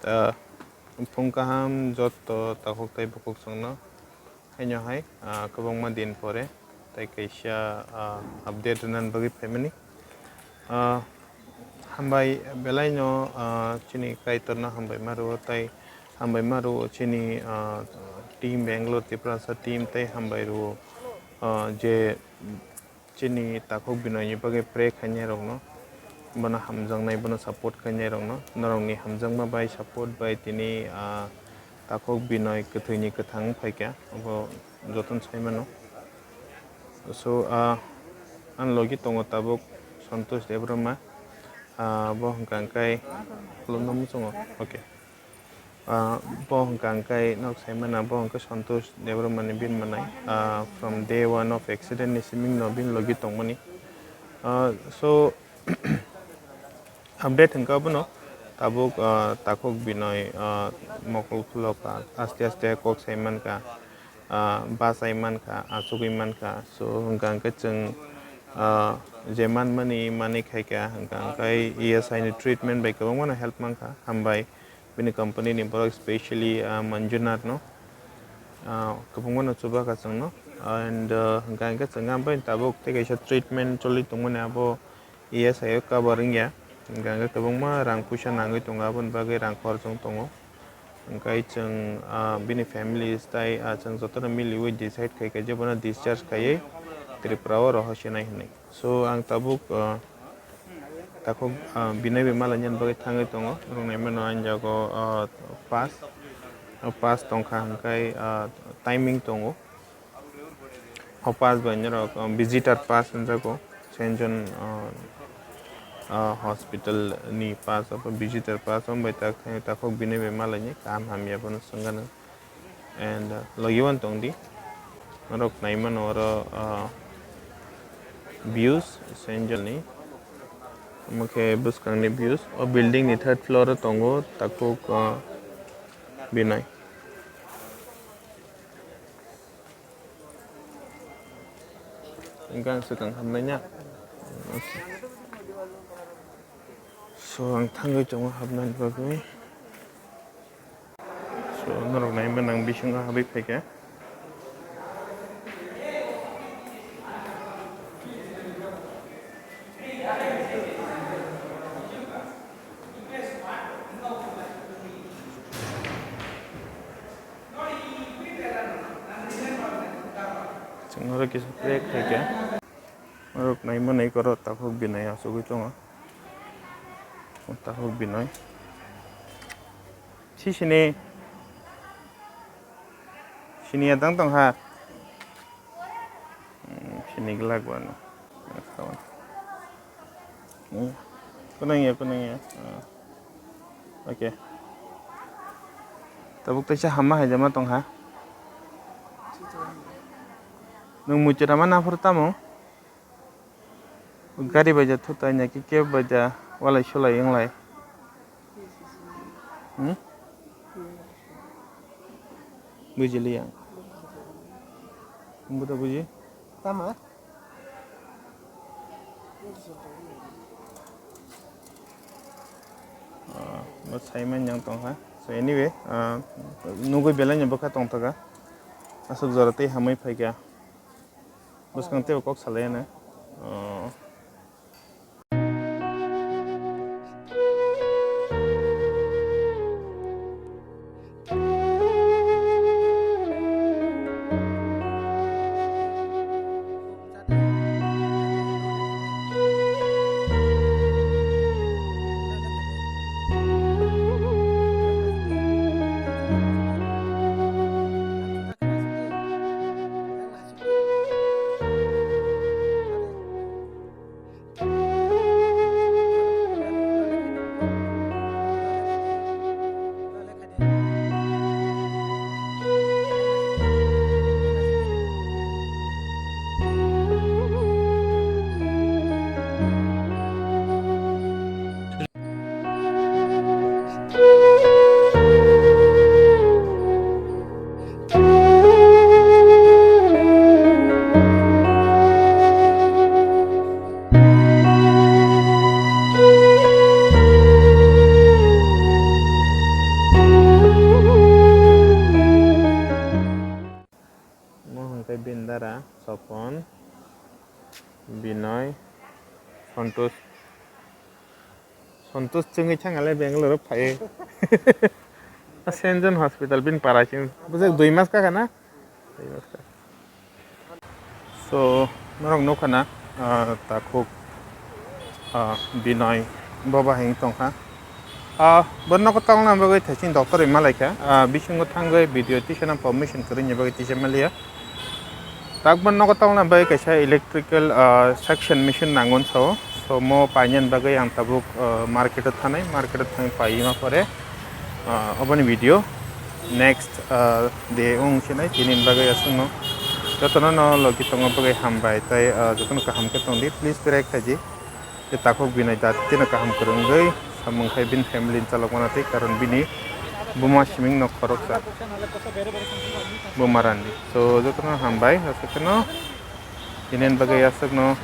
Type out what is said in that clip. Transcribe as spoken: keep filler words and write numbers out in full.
Ah, phung kaham jotto takhuk tei bukhuk chwngno. Haino hai, ah, kwbangma din pore tei kaisa, ah, update rwnani bagwi phaimani. Ah, hambai belaino, ah, chini Kaitorno hambai ma rwo tei hambai ma rwo chini, ah, team Bangalore Tiprasa team tei hambai rwo, ah, je chini takhuk binoini bagwi pray khainai rokno, bono hamjaknai, bono support khainai rokno, norokni hamjakma bai support bai tini, ah, takhuk binoi kwthwini kwthang wng phaikha, obo jotono sai mano. So, ah, ani logi tongo tabuk Santosh Debbarma, ah, bo hwnkha hwnkhe khulumno muchungo, okay. Ah, bo hwnkha hwnkhe nok sai mano, bo hwnkhe Santosh Debbarma ni bini manai, ah, from day one of accident ni siming no bini logi tongmani. Ah, so, update hwnkha bono tabuk, ah, takhuk binoi, ah, mokol khulok, ah, aste aste kok sai mankha, ah, bachai mankha, achugwi mankha. So, hwnkha hwnkhe chwng, ah, je manmani manwi khaikha, hwnkha hwnkhe E S I ni treatment bai kwbangmano help mankha, hambai. Bini company ni borok specially, ah, Manjunath no, ah, kwbangma no chuba ka chwng no, and, ah, hwnkha hwnkhe chwng bai tabuk tei kaisa treatment choli tongmani abo E S I o cover wngya, hwnkha hwnkhe kwbangma rang puisa nangwi tongo, aboni bagwi rang khorchong tongo, hwnkhe chwng, ah, bini families tai, ah, chwng jotono miliwi decide khaikha je bono discharge khaiwi Tripura o rohor sinai hinwi. So, ang tabuk, ah, takhuk, ah, binai bai malaina bagwi thangwi tongo. Norok nai mano ani jago, ah, pass. O pass tongkha hwnkhe, ah, timing tongo. O pass bai norok, ah, visitor pass hwnjago. Saint John, ah, ah, hospital ni pass, abo visitor pass, omo bai tak thangwi takhuk binai bai malaina kaham hamya bono swngano. And, uh, logi wan tong di. Norok nai mano oro, uh, views Saint John ni. Omo khe bwskang ni views. O building ni third floor o tongo takhuk, uh, binai. Hwnkhe ang swkang hamnai na. So, ang thangwi tongo habnani bagwi. So, norok nai mano ang bisingo habwi phaikha. Chwng oro kisa pray khaikha. Norok nai mano oro takhuk binai achugwi tongo. Takhuk binai. Sisini. Sini ya tang tong ha. Hmm, sini glak wano. Hmm. Kunang ya, kunang ya. Ah. Okay. Tabuk taisa hama hai jama tong ha. Nung muchurama naphuru tamo? Gari bai ja thutai na ki cab bai ja walai sulai wnglai. Hmm? Bujiliya. Ang bo da buji. Tama? Ah, bo saiman yang tong ha. So anyway, ah, nugui belai ni bwkha tong thaga. Aswk jora tei hamwi phaikha. Bwskang teibo kok salai ano. Oh. Topon, Binoy, Santosh. Santosh chwngwi thangale Bangalore phai. Senjon Hospital bin para chwng. Bujak dui mas ka kana? Dui mas ka. So, norok nukha na, ah, takhuk, ah, Binoy boba hing tongkha. Ah, bo nogo tongna bagwi thaiching doctor rwi malaikha. Ah, bisingo thangwi video tisana permission kwrwini bagwi tisa maliya. Tak bo nogo tongna bagwi kaisa electrical, ah, section machine nangon sao. So, mo painani bagwi ang tabuk, ah, market o thanai, market o thangwi paima pore, ah, oboni video next, ah, de wng sinai tini bagwi aswkno jotono no logi tongo bagwi hambai tei, ah, jotono kaham khe tongdi, please berai khaidi. Tei takhuk Binoy da tino kaham kwrwngwi samung khai bini family ni chalok mano tei karon bini buma siming no khoroksa buma randi. So jotono hambai aswkno tini bagwi aswkno